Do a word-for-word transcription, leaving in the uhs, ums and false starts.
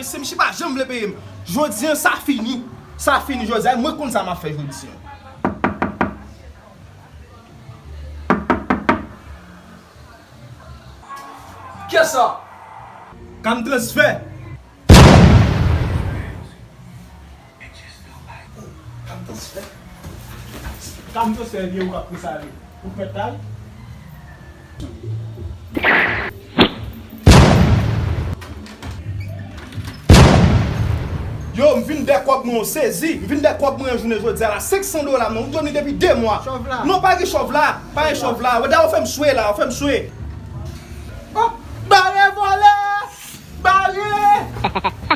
Se misye pa janm vle peye m. Jodi an, sa fini. Sa fini jodi a. Mwen konn sa m ap fè jodi an. Kiyès sa? Ka m transfè. Ka m transfè. Ka m transfè vye ou k ap pris ale. Ou k mèt kay? Yo, m vin dè kòb mwen, w sezi. M vin dè kòb mwen jounen jodi a la. Senk san dola, non. M dwe ni depi de mwa. Chòv la. Non, pa gen chòv la. Pa gen chòv la. Wè, dayè, w fè m swe la. W fè m swe. Oh, bare vòlè! Bare!